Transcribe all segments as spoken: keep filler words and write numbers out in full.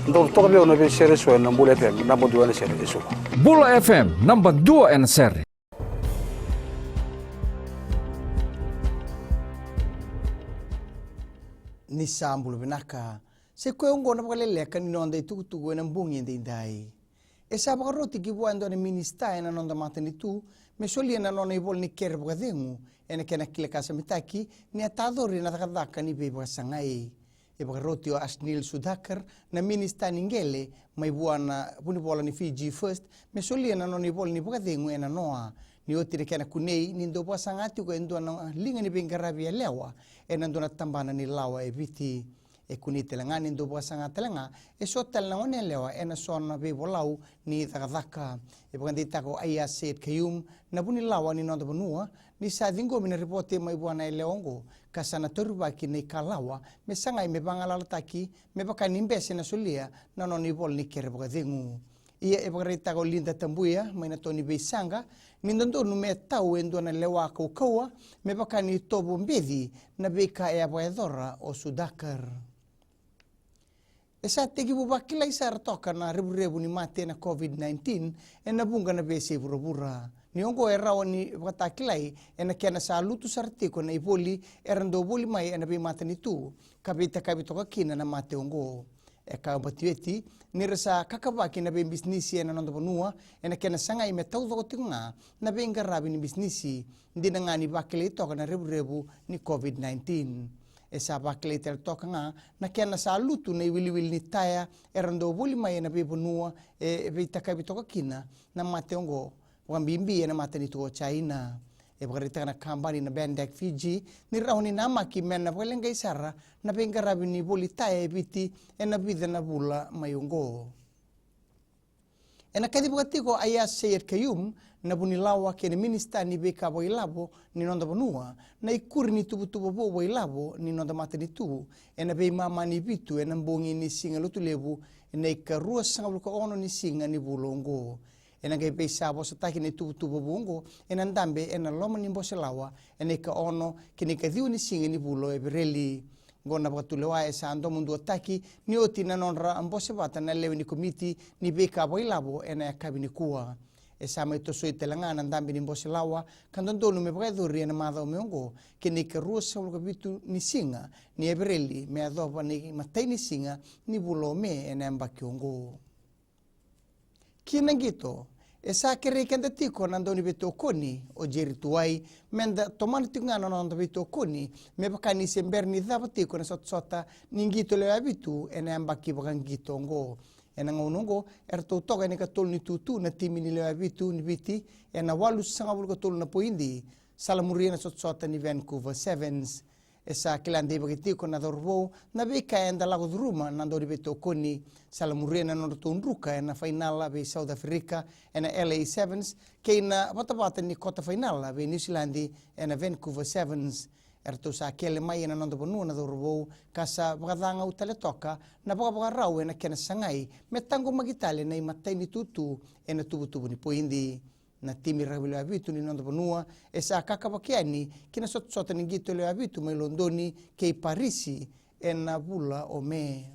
Dou toka vei au na veisere eso ena Bula F M, naba dua ena sere eso. Bula F M, naba dua ena sere. Ni sa bula vinaka. Sa i koya oqo na vakaleleka ni noda itukutuku ena bogi edaidai. E sa vakaroti ki vua e dua na minisita ena noda matanitu me solia na nona ivola ni kere vakacegu ena kena kilakasamitaki ni a tacori na cakacaka ni veivakasagai. E vakaroti o Ashnil Sudhakar, na minisita ni qele, mai vua na vunivola ni Fiji First me solia na nona ivola ni vakacegu ena noa, ni oti na kena kunei ni dau vakasaga tiko e dua na liga ni veiqaravi yalewa ena dua na tabana ni lawa e Viti. E kunei tale ga ni dau vakasaga tale ga e so tale na goneyalewa ena so na veivolau ni cakacaka. E vakadeitaka o Aiyaz Sayed-Khaiyum, na vunilawa ni noda vanua, ni sa ciqomi na ripote mai vua na yalewa oqo ka sa na taurivaki na ikalawa me sagai me vagalalataki me vaka ni bese na solia na nona ivola ni kere vakacegu. Ia e vakaraitaka o Linda Tabuya mai na to ni veisaqa ni dodonu me tau e dua na lewa kaukauwa me vaka ni tovo beci na veika e a vakayacora o Sudhakar. E sa tekivu vakilai sara toka na revurevu ni mate na COVID nineteen ena vuqa na veiyasai vuravura. Ni oqo e rawa ni vakatakilai ena kena sa lutu sara tiko na ivoli era dau voli mai ena veimatanitu ka veitakavi toka kina na mate oqo. E kaya o Batiweti ni ra sa kakavaki na veibisinisi ena noda vanua ena kena sagai me taucoko tiko ga na veiqaravi ni bisinisi, dina ga ni vakilai toka na revurevu ni COVID nineteen. E sa vakilai tale toka ga na kena sa lutu na iwiliwili ni taya era dau voli mai ena veivanua e veitakavi toka kina na mate oqo, vakabibi ena matanitu o China. E vakaraitaka na kabani na Bandac Fiji ni rawa ni namaki me na vakaleqai sara na veiqaravi ni voli taya e Viti ena vica na vula mai oqo. Ena kacivaka tiko o Aiyaz Sayed-Khaiyum, na vunilawa kei na minisita ni veika vakailavo ni noda vanua, na ikuri ni tuvatuva vou vakailavo ni noda matanitu ena veimama ni vitu ena bogi ni Siga Lotulevu ena ikaruasagavulu ka ono ni siga ni vula oqo. Ena qai veisavosataki na ituvatuva vou oqo ena dabe ena loma ni bose lawa ena ikaono kei na ikaciwa ni siga ni vula o Evereli. Oqo na vakatulewa e sa domoduataki ni oti na nodra bose vata na lewe ni komiti ni veika vakailavo ena yakavi nikua. E sa mai tosoi tale ga na dabe ni bose lawa ka dodonu me vakayacori ena macawa mai oqo kei na ikaruasagavulu ka vitu ni siga ni Evereli me yacova na imatai ni siga ni vula o Me ena yabaki oqo. Ki na qito, e sa kerei keda tiko na dauniveitokoni o Jerry Tuwai meda tomana tiko ga na noda veitokoni me vaka ni se bera ni cava tiko na sotasota ni qito lewe vitu ena yabaki vakaqito oqo. Ena gauna oqo eratou toka ena ikatolu ni tutu na timi ni lewe vitu ni Viti ena walusagavulu ka tolu na poidi, salamuria na sotasota ni Vancouver Sevens. E sa kila deivaki tiko na cauravou na veika eda lako curuma na dauniveitokoni, salamuria na nodratou druka ena fainala vei South Africa ena L A Sevens kei na vatavata ni kota fainala vei Niusiladi ena Vancouver Sevens. Eratou sa kele mai ena noda vanua na cauravou ka sa vakacagau tale toka na vakavakarau ena kena sagai me taqomaki tale na imatai ni tutu ena tuvatuva ni poidi. Na timi rakavi lewe vitu ni noda vanua e sa kakavaki yani ki na sotasota ni qito lewe vitu mai Lodoni kei Parisi ena vula o Me.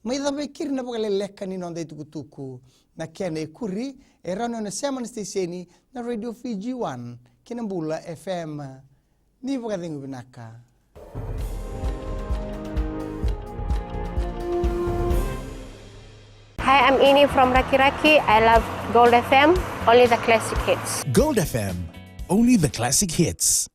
Mai cava e keri na vakaleleka ni noda itukutuku. Na kena ikuri e rawa ni o na sema na siteseni na Radio Fiji One kei na Bula F M. Ni vakacegu vinaka. Hi, I'm Ini from Rakiraki. I love Gold F M, only the classic hits. Gold F M, only the classic hits.